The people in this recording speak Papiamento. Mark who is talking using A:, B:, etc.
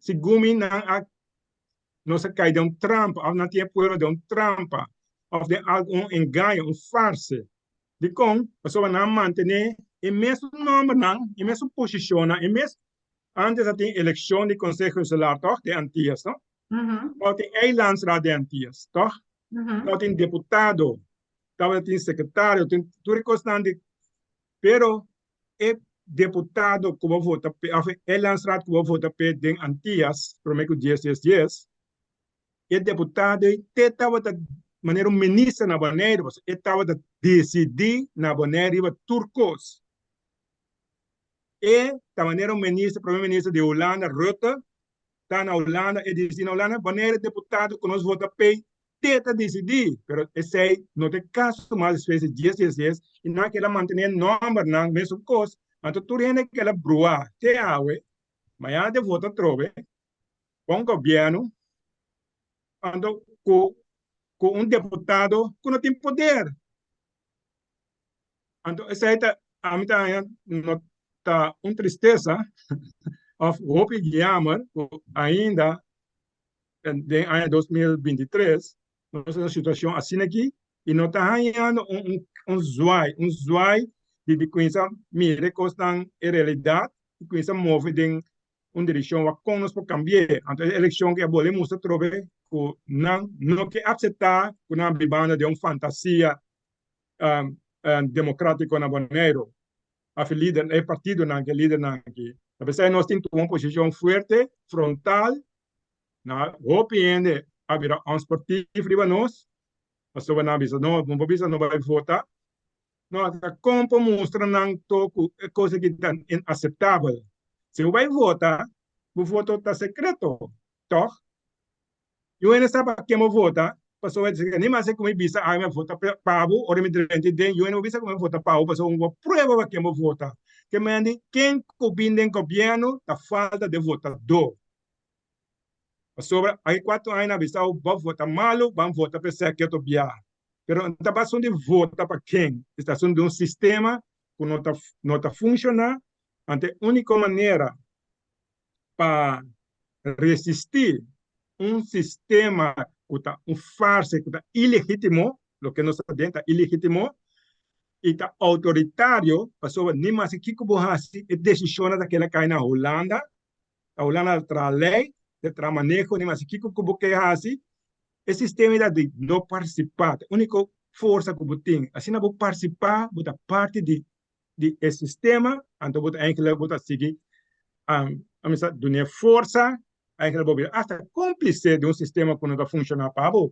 A: Segun mi nan a nos a kai den un trampa òf nan tin e pueblo den un trampa òf den algu un engaño, un farse. Dikon? Pasobra nan a mantené e mesun nòmbernan, e mesun posishonnan, e mes antes a tin elekshon di Konseho Insular tòg den Antias, no? Tabatin eilandsraad den Antias, tòg? Tabatin deputado, tabatin sekretario, tin tur e kosnan di pero e deputado ku bo vota p'e òf e landsraad ku bo vota p'e den Antias promé ku dies dies dies, e deputado ei te tabata manera un minister na Boneiru, pasobra e tabata disidí na Boneiru riba tur kos. E ta manera un minister, prome minister di Hulanda, Rutte, ta na Hulanda, e disidí na Hulanda, Boneiru e deputado ku nos vota p'ei te ta disidí, pero esei no ta e kaso mas despues di dies dies dies i nan keda mantené nòmbernan mesun kos, anto tur hende keda bruá te awe, mañana te vota atrobe pa un gobièrnu anto ku ku un deputado ku no tin poder. Anto esei ta ami ta haña no ta un tristesa òf hopi jammer ku ainda den aña 2023 nos ta na situashon asina aki i no ta hañando un zwaai, un zwaai di kuminsá mira e kosnan e realidat i kuminsá move den un direkshon wak kon nos por kambi'é. Anto e elekshon ku a bolbe mustra atrobe ku nan no ke akseptá ku nan a bibando den un fantasia demokratiko na Boneiru. Af e lider, e partidonan, e lidernan aki. Ta p'esei nos tin tuma un posishon fuerte, frontal, na hopi hende a bira onsportief riba nos, pasobra nan a bisa no, bo por bisa no bai vota. No, ta kon por mustra nan to ku e kos aki ta inaseptabel. Si bo bai vota, bo voto ta sekreto, tòg? Yu hende sa pa ken bo vota, pasobra e ta ni mas ku mi bisa ami a vota pa bo, ora mi drenta den, yu hende bo bisa ku mi a vota pa bo, pasobra bo prueba pa ken bo vota. Ke men di, ken ku bin den gobièrnu ta falta den votadó. Pasobra aki kuatro aña nan a bisa bo, bo vota malu, ban vota pa esaki otro biaha. Pero no ta basun di vota pa ken, e ta asun di un sistema ku no ta funshoná, anto e úniko manera pa resistí un sistema ku ta un farsa i ku ta ilegítimo, loke nos ta den ta ilegítimo i ta outoritario, pasobra ni maske kiko bo hasi e desishonnan ta keda kai na Hulanda, ta Hulanda ta traha lei, ta traha maneho, ni maske kiko ku bo ke hasi, e sistema ta di no partisipá, ta e úniko forsa ku bo tin, asina bo partisipá bo ta parti di e sistema, anto bo ta eigenlijk bo ta sigui a misa dun'é forsa, eigenlijk bo bira hasta cómplice di un sistema ku no ta funshoná pa bo.